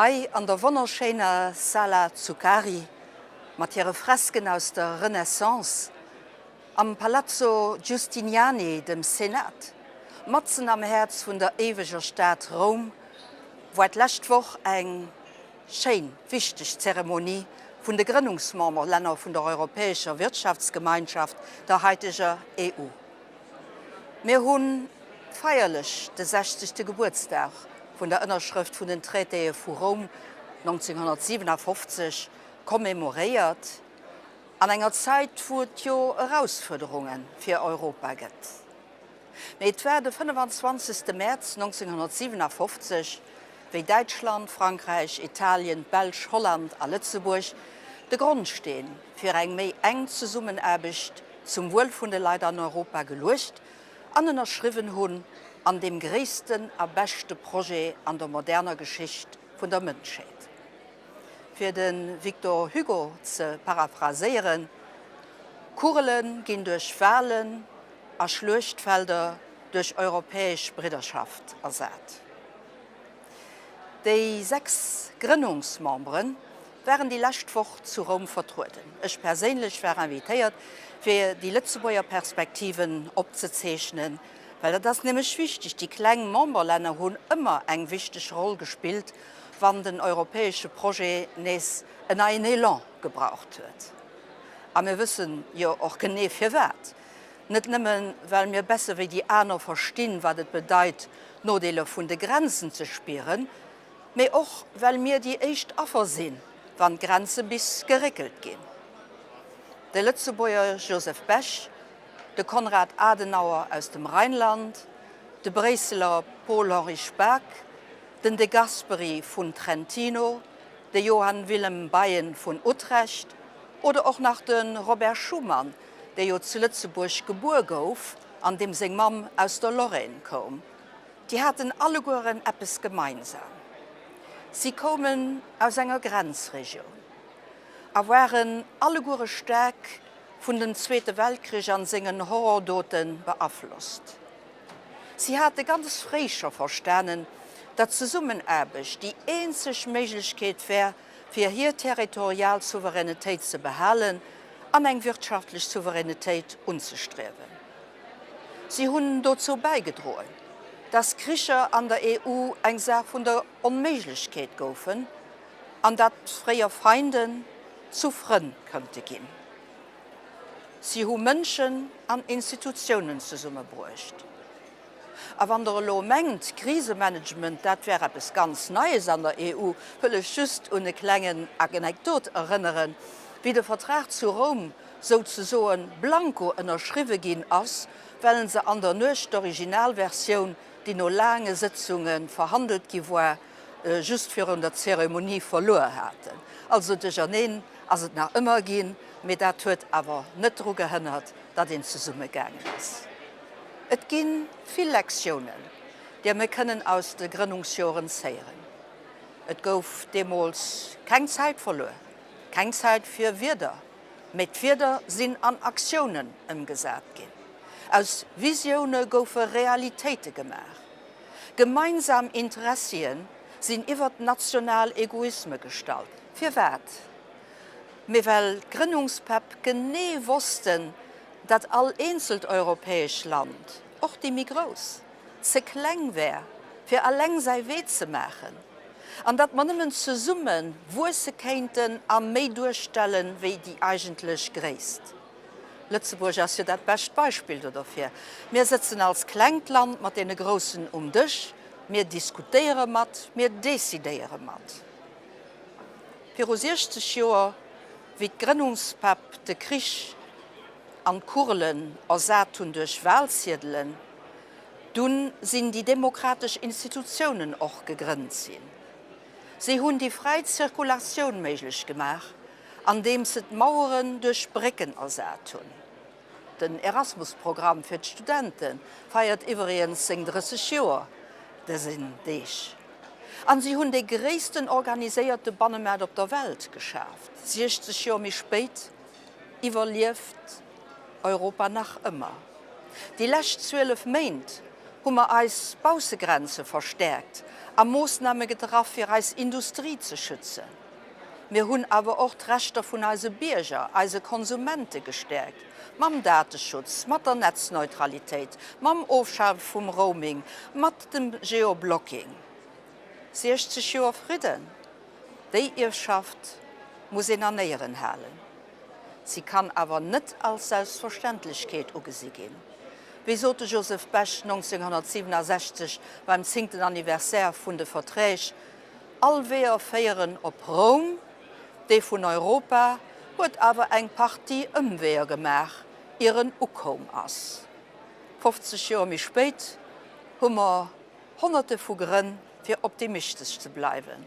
Hei an der wonnerschéiner Sala Zuccari mat hire Fresken aus der Renaissance, am Palazzo Giustiniani, dem Senat, matzen am Häerz vun der éiweger Stad Roum, war d'lescht Woch eng schéin, wichteg Zeremonie vun de Grënnungsmemberlänner vun der Europäescher Wirtschaftsgemeinschaft, der haiteger EU. Mir hu feierlech de 60. Gebuertsdag vun der Ënnerschrëft vun den Traitéë vu Roum 1957 commémoréiert, an enger Zäit wou et jo Erausfuerderunge fir Europa gëtt. Mee et war de 25. Mäerz 1957, wéi Däitschland, Frankräich, Italien, d'Belsch, Holland a Lëtzebuerg de Grondsteen fir eng méi enk Zesummenaarbecht zum Wuel vun de Leit an Europa geluecht an ënnerschriwwen hunn an deem gréissten a beschte Projet an der moderner Geschicht vun der Mënschheet. Fir de Victor Hugo ze paraphraséieren, Kugele ginn duerch Walen a Schluechtfelder duerch europäesch Bridderschaft ersat. Déi 6 Grënnungsmembere waren déi lescht Woch zu Roum vertrueden. Ech perséinlech war invitéiert, fir déi Lëtzebuerger Perspektiven opzezeechnen, well dat ass nämlech wichteg, déi kleng Memberlänner hunn ëmmer eng wichteg Roll gespillt, wann den europäesche Projet nees en neien Elan gebraucht huet. A mir wëssen jo och genee firwat. Net nëmmen, well mir besser wéi déi aner verstinn, wat et bedeit, d'Nodeeler vun de Grenzen ze spieren, mee och, well mir déi éischt Affer sinn, wann d'Grenze bis geréckelt ginn. De Lëtzebuerger Joseph Bech, de Konrad Adenauer aus dem Rheinland, de Bréisseler Paul-Henri Spaak, den De Gasperi vun Trentino, de Johan Willem Beyen vun Utrecht oder och nach de Robert Schuman, dee jo zu Lëtzebuerg gebuer gouf an deem seng Mamm aus der Lorraine koum, déi haten allegueren eppes gemeinsam, Si koumen aus enger Grenzregioun a waren alleguere staark vun dem Zweete Weltkrich an sengen Horrordote beaflosst. Si hate ganz fréi scho verstanen, datt Zesummenaarbecht déi eenzeg Méiglechkeet wär, fir hir territorial Souveränetéit ze behalen an eng wirtschaftlech Souveränetéit unzestriewen. Si hunn dozou bäigedroen, datt Kricher an der EU eng Saach vun der Onméiglechkeet goufen an datt fréier Feinden zu Frënn kënnte ginn. Si hu Mënschen an Institutiounen zesummebruecht. A wann Der elo mengt, Krisemanagement, dat wär eppes ganz Neies an der EU, wëll ech just un e klengen Anekdot erënneren, Wéi de Vertrag zu Roum souzesoen blanko ënnerschriwwe ginn ass, well se an der Nuecht d'Originalversioun, déi no laange Sëtzunge verhandelt gi war, just virun der Zeremonie verluer haten. Also duercherneen ass et nach ëmmer ginn, mee dat huet awer net dru gehënnert, datt een zesumme gaangen ass. Et gi vill Lektiounen, déi mir kënnen aus de Grënnungsjoren zéieren. Et gouf deemools keng Zäit verluer, keng Zäit fir Wierder, mee d'Wierder sinn an Aktiounen ëmgesat ginn. Aus Visioune goufe Realitéite gemaach. Gemeinsam Interessien sinn iwwert national Egoisme gestallt. Firwat? Mee well d'Grënnungspäpp genee wossten, datt all eenzelt europäesch Land, och déi méi grouss, ze kleng wär, fir eleng säi Wee ze maachen, an datt mer nëmmen zesumme wuesse kéinten a méi duerstelle wéi déi eigentlech Gréisst. Lëtzebuerg ass jo dat bescht Beispill do derfir. Mir sëtzen als klengt Land mat deene Groussen um Dësch, mir diskutéiere mat, mir decidéiere mat. Viru 60 Joer, wéi d'Grënnungspäpp de Krich an d'Kugelen ersat hunn duerch Wahlziedelen, dunn sinn déi demokratesch Institutiounen och gegrënnt sinn. Si hunn déi fräi Zirkulatioun méiglech gemaach, andeems se d'Maueren duerch Brécken ersat hunn. Den Erasmus-Programm fir d'Studente feiert iwwregens seng 30 Joer dësen Deeg. An si hunn dee gréissten organiséierte Bannemaart op der Welt geschaaft. 60 Joer méi spéit iwwerlieft Europa nach ëmmer. Déi lescht 12 Méint hu mer eis Baussegrenze verstäerkt. A Moossname getraff, fir eis Industrie ze schützen. Mir hunn awer och d'Rechter vun eise Bierger, eise Konsumente gestäerkt, mam Dateschutz, mat der Netzneutralitéit, mam Ofschafe vum Roaming, mat dem Geoblocking. 60 Joer Fridden, déi Ierfschaft muss een an Éieren halen. Si kann awer net als Selbstverständlechkeet ugesi ginn. Wéi sot de Joseph Bech 1967 beim zéngten Anniversaire vun de Verträg, All Weeër féieren op Roum, dee vun Europa huet awer eng Partie Ëmweeër gemaach, ier en ukoum ass. 50 Joer méi spéit hu mer Honnerte vu Grënn fir optimistesch ze bleiwen.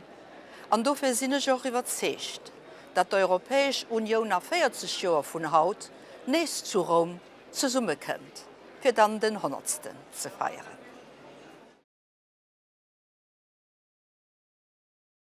An dofir sinn ech och iwwerzeegt, datt d'Europäesch Unioun a 40 Joer vun haut nees zu Roum zesummekënnt, fir dann den Honnertsten ze feieren.